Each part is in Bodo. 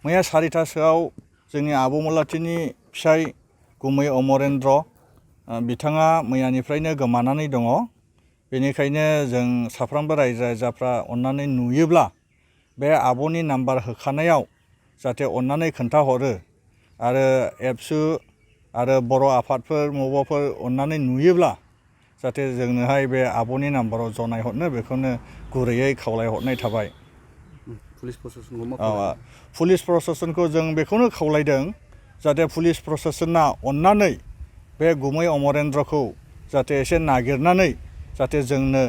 मैया 4टासोआव जोंनि आब'मलाथिनि फिसाय गुमै अमरेन्द्र बिथाङा मैयानिफ्रायनो गोमानानै दङ। बेनिखायनो जों साफ्रोमबो रायजो राजाफ्रा अन्नानै नुयोब्ला बे आब'नि नाम्बार होखानायाव जाहाथे अन्नानै खोन्थाहरो आरो एबसु आरो बर' आफादफोर मबाफोर अन्नानै नुयोब्ला जाहाथे जोंनोहाय बे आब'नि नाम्बाराव जनायहरनो बेखौनो गुरैयै खावलायहरनाय थाबाय। पुलिस प्रशासनखौ जों बेखौनो खावलायदों जाहाथे पुलिस प्रशासना अन्नानै बे गुमै अमरेन्द्रखौ जाहाथे एसे नागिरनानै जाहाथे जोंनो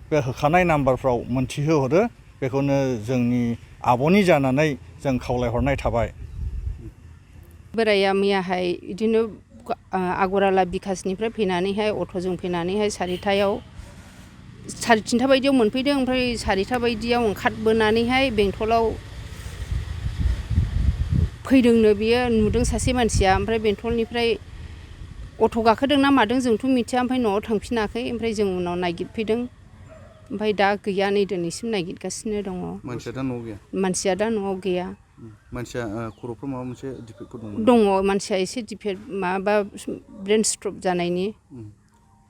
बे होखानाय नाम्बारफ्राव मोनथिहोहरो बेखौनो जोंनि आब'नि जानानै जों खावलायहरनाय थाबाय। बोराया मैयाहाय बिदिनो आगराला बिकासनिफ्राय फैनानैहाय अट'जों फैनानैहाय 4टायाव 3:30 बायदियाव मोनफैदों। ओमफ्राय 4टा बायदियाव ओंखारबोनानैहाय बेंटलाव फैदोंनो बियो नुदों सासे मानसिया। ओमफ्राय बेंटलनिफ्राय अट' गाखोदोंना मादों जोंथ' मिथिया। ओमफ्राय न'आव थांफिनाखै। ओमफ्राय जों उनाव नागिरफैदों। ओमफ्राय दा गैया नै दिनैसिम नागिरगासिनो दङ। मानसिया दा न'आव गैया? मानसिया दा न'आव गैया। मानसिया खर'फ्राव माबा मोनसे डिफेक्टफोर दङ। मानसिया एसे डिफेक्ट माबा ब्रेन स्ट्रक जानायनि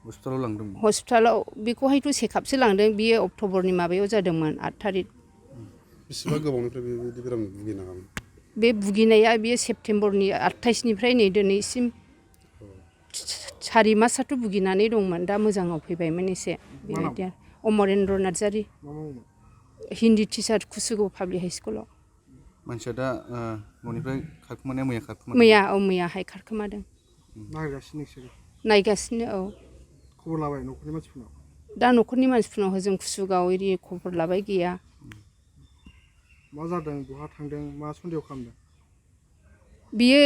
हस्पिटालाव लांदों। हस्पिटालाव बेखौहायथ' चेकआपसो लांदों। बियो अक्ट'बरनि माबायाव जादोंमोन 8 थारिख। बेसेबां गोबावनिफ्राय बेबायदि बेराम भुगिनाङामोन? बे भुगिनाया बियो सेप्तेम्बरनि 28निफ्राय नै दिनैसिम 4 मासआथ' भुगिनानै दंमोन। दा मोजाङाव फैबायमोन एसे बेबायदि। अमरेन्द्र नार्जारि, हिन्दी टिचार, कुसुगाव पाब्लिक हाइ स्कुलाव। मानसिया दा न'निफ्राय खारखोमानाया मैया खारखोमादों? मैयाहाय खारखोमादों। नायगासिनो नोंसोरो? नायगासिनो खबर लाबाय न'खरनि मानसिफोरनाव? दा न'खरनि मानसिफोरनाव हजों कुसुगाव एरि खबर लाबाय, गैया। मा जादों, बहा थांदों, मा सन्देह खालामदों? बियो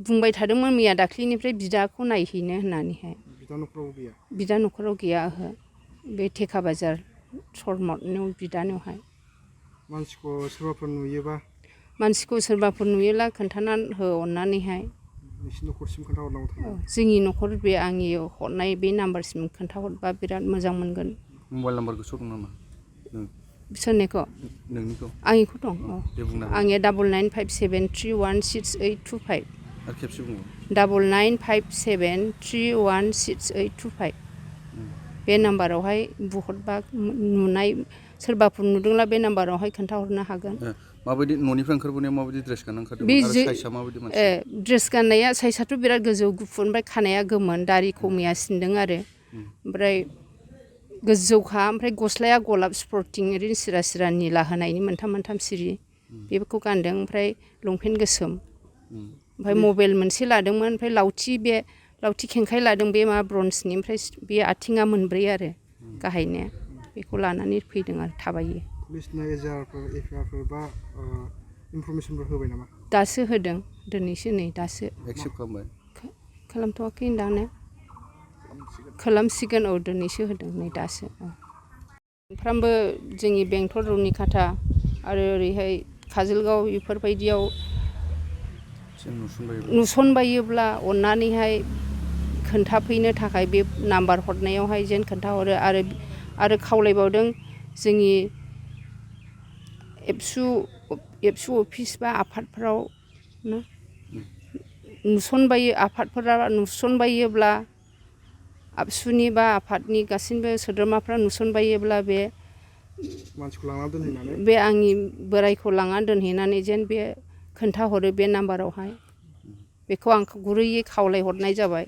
बुंबाय थादोंमोन मैया दाख्लैनिफ्राय बिदाखौ नायहैनो होननानैहाय। बिदा न'खराव गैया? बिदा न'खराव गैया ओहो। बे थेका बाजार सरमटनियाव बिदानियावहाय। मानसिखौ सोरबाफोर नुयोबा? मानसिखौ सोरबाफोर नुयोला खोन्थाना हो अन्नानैहाय। नोंसिनि न'खरसिम खोन्थाहरनांगौ थांगोन? जोंनि न'खर बे आंनि हरनाय बे नाम्बारसिम खोन्थाहरबा बिराद मोजां मोनगोन। मबाइल नाम्बार गोसोआव दं नामा? सोरनिखौ? नोंनिखौ? आंनिखौ दं। दे बुंना हो। आंनिया 9957316825। आरो खेबसे बुङो। 9957316825। बे नाम्बारावहाय बुहरबा नुनाय सोरबाफोर नुदोंला बे नाम्बारावहाय खोन्थाहरनो हागोन। माबायदि न'निफ्राय ओंखारबोनायाव माबायदि ड्रेस गानना ओंखारदोंमोन आरो साइजआ माबायदि मानसि? ड्रेस गाननाया साइजआथ' बिराद गोजौ गुफुर, ओमफ्राय खानाया गोमोन, दारिखौ मैया सिनदों आरो। ओमफ्राय गोजौखा, ओमफ्राय गस्लाया गलाब स्पर्टिं ओरैनो सिरा सिरा निला होनायनि मोनथाम सिरि बेफोरखौ गानदों। ओमफ्राय लंपेन्ट गोसोम, ओमफ्राय मबाइल मोनसे लादोंमोन। ओमफ्राय लावथि खेंखाय लादों, बे माबा ब्रन्जनि। ओमफ्राय बे आथिङा मोनब्रै आरो गाहायनिया। बेखौ लानानै फैदों आरो थाबायो। पुलिसनो एफआइआरफोर बा इनफरमेसनफोर होबाय नामा? दासो होदों, दिनैसो नै दासो। एक्सेप्ट खालामबाय? खालामथ'वाखै दानो, खालामसिगोन। दिनैसो होदों, नै दासो। सानफ्रामबो जोंनि बेंटल रुनिकाटा आरो ओरैहाय काजलगाव बेफोरबायदियाव नुसनबायोब्ला अन्नानैहाय खोन्थाफैनो थाखाय बे नाम्बार हरनायावहाय जेन खोन्थाहरो। आरो खावलायबावदों जोंनि एबसु अफिस बा आफादफोराव आफादफोरा नुसनबायोब्ला, आबसुनि बा आफादनि गासैबो सोद्रोमाफ्रा नुसनबायोब्ला बे मानसिखौ लांना दोनहैनानै, बे आंनि बोरायखौ लांना दोनहैनानै जेन बे खोन्थाहरो बे नाम्बारावहाय। बेखौ आं गुरैयै खावलायहरनाय जाबाय।